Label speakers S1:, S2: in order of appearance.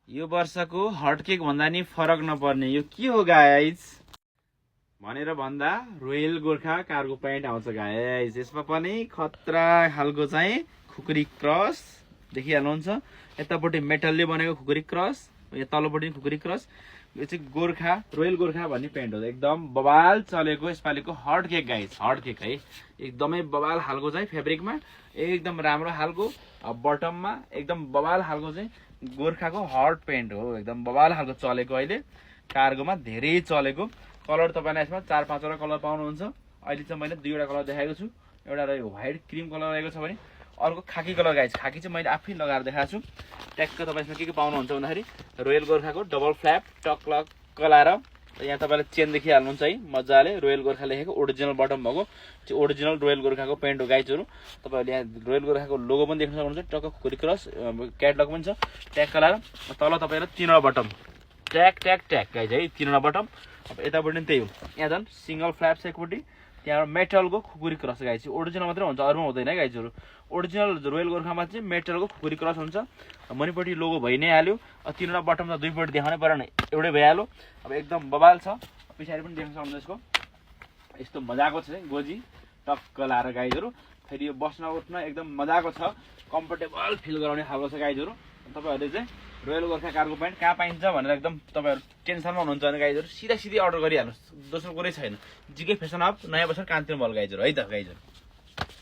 S1: यो वर्षको हटकेक भन्दा नि फरक नपर्ने यो के हो गाइज भनेर भन्दा रोयल गोर्खा कार्गो प्यान्ट आउँछ गाइज। यसमा पनि खतरा खालको चाहिँ खुकुरी क्रस देखिहाल्नुहुन्छ। यतापट्टि मेटलले बनेको खुकुरी क्रस, यहाँ तल्लोपट्टि खुकुरी क्रस। यो चाहिँ गोर्खा रोयल गोर्खा भन्ने प्यान्ट हो। एकदम बबाल चलेको यसपालिको hot cake guys, hot cake है। एकदमै बबाल खालको चाहिँ फेब्रिकमा एकदम राम्रो खालको, बटममा एकदम बबाल खालको चाहिँ गोर्खाको हट प्यान्ट हो। एकदम बबाल खालको चलेको, अहिले कार्गोमा धेरै चलेको। कलर तपाईँलाई यसमा 4-5 कलर पाउनुहुन्छ। अहिले चाहिँ मैले 2वटा कलर देखाएको छु। एउटा रह्यो व्हाइट क्रिम कलर रहेको छ भने अर्को खाकी कलर गाइज। खाकी चाहिँ मैले आफै लगाएर देखाएको छु। ट्याक्क तपाईँ यसमा के पाउनुहुन्छ भन्दाखेरि रोयल गोर्खाको डबल फ्ल्याप टक लाएर यहाँ तपाईँले चेन देखिहाल्नुहुन्छ है मजाले। रोयल गोर्खा लेखेको ओरिजिनल बटम भएको त्यो ओरिजिनल रोयल गोर्खाको प्यान्ट हो गाइजहरू। तपाईँहरूले यहाँ रोयल गोर्खाको लोगो पनि देख्न सक्नुहुन्छ। टक्क खुकुरी क्रस क्याटलग पनि छ। ट्याक्क लाएर तल तपाईँलाई 3वटा बटम ट्याक ट्याक ट्याक गाइज है, 3वटा बटम। अब यतापट्टि पनि त्यही हो। यहाँ झन् सिङ्गल फ्ल्याप छ एकपट्टि, त्यहाँबाट मेटलको खुकुरी क्रस गाइज। ओरिजिनल मात्रै हुन्छ, अरूमा हुँदैन है गाइजहरू। ओरिजिनल रोयल गोर्खामा चाहिँ मेटलको खुकुरी क्रस हुन्छ। मुनिपट्टि लोगो भइ नै हाल्यो। 3वटा बटम त 2पट्टि देखाउनै परेन, एउटै भइहाल्यो। अब एकदम बबाल छ। पछाडि पनि देख्न सक्नुहुन्छ यसको यस्तो मजाको छ गोजी टक्क लाएर गाइजहरू। फेरि यो बस्न उठ्न एकदम मजाको छ, कम्फर्टेबल फिल गराउने खालको छ गाइजहरू। तपाईँहरूले चाहिँ रोयल गोर्खा कार्गो प्यान्ट कहाँ पाइन्छ भनेर एकदम तपाईँहरू टेन्सनमा हुनुहुन्छ भने गाइजहरू सिधै अर्डर गरिहाल्नुहोस्। दोस्रो कुरै छैन। जिके फेसन हब नयाँ वर्ष कान्तिमा बल गाइजहरू है त गाइजहरू।